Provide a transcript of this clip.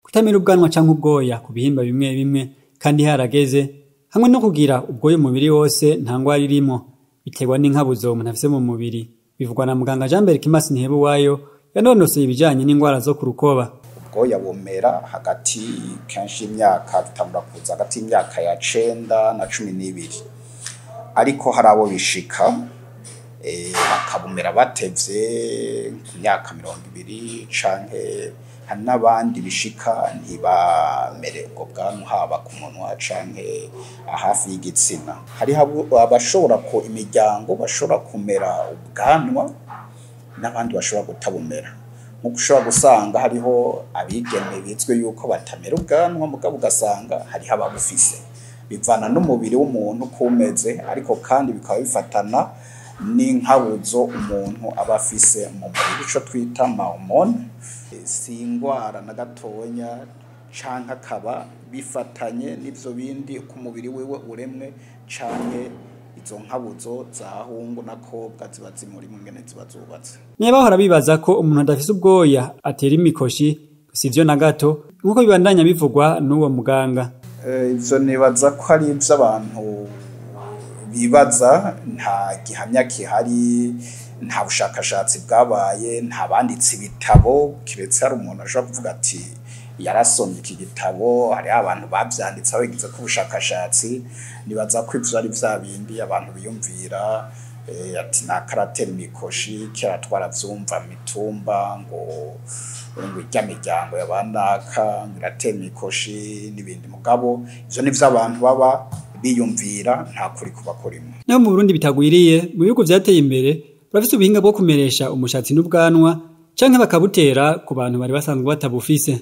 Kutamera ubwanwa canke ubwoya ku bihimba bimwe bimwe kandi harageze, hamwe no kugira ubwoya umubiri wose nta ngwara irimwo, biterwa n'inkabuzo umuntu afise mu mubiri. Bivugwa na muganga Jean Berkimas Kimasi Ntihebuwayo yanonoseye ibijanye n'ingwara zo ku rukoba. Ubwoya bumera hagati kenshi y'imyaka, bitangura kuza hagati y'imyaka ya 9 na 12, ariko hari abo bishika bakabumera batevye ku myaka 20, canke hari n'abandi bishika ntibamere ubwo bwanwa haba ku munwa canke hafi y'igitsina. Hariho abashobora ku imiryango bashobora kumera ubwanwa n'abandi bashobora kutabumera. Nkuko ushobora gusanga hariho abigeme bizwi yuko batamera ubwanwa, mugabo ugasanga hariho ababufise. Bivana n'umubiri w'umuntu uko umeze, ariko kandi bikaba bifatana n'inkabuzo umuntu aba afise mu mubiri, ico twita mahormone. Si ingwara na gatonya, canke akaba bifatanye n'ivyo bindi uko umubiri wiwe uremwe, canke izo nkabuzo za hungu na kobwa ziba zimurimwo ingene ziba zubatse. Niba bahora bibaza ko umuntu adafise ubwoya atera imikoshi, sivyo na gato, nkuko bibandanya bivugwa n'uwo muganga. Ivyo nibaza ko ari ivy'abantu bibaza, nta gihamya kihari, nta bushakashatsi bwabaye, nta banditse ibitabo, kiretse hari umuntu ashobora kuvuga ati yarasomye iki gitabo, hariho abantu bavyanditse babigize ko ubushakashatsi. Nibaza ko ivyo ari vya bindi abantu biyumvira, ati nakaratera imikoshi, kera twaravyumva mitumba ngo irya miryango ya banaka ngo iratera imikoshi n'ibindi, mugabo ivyo nivyo abantu baba biyumvira, nta kuri kuba kurimwo. Naho mu Burundi bitagwiriye, mu bihugu vyateye imbere barafise ubuhinga bwo kumeresha umushatsi n'ubwanwa canke bakabutera ku bantu bari basanzwe batabufise.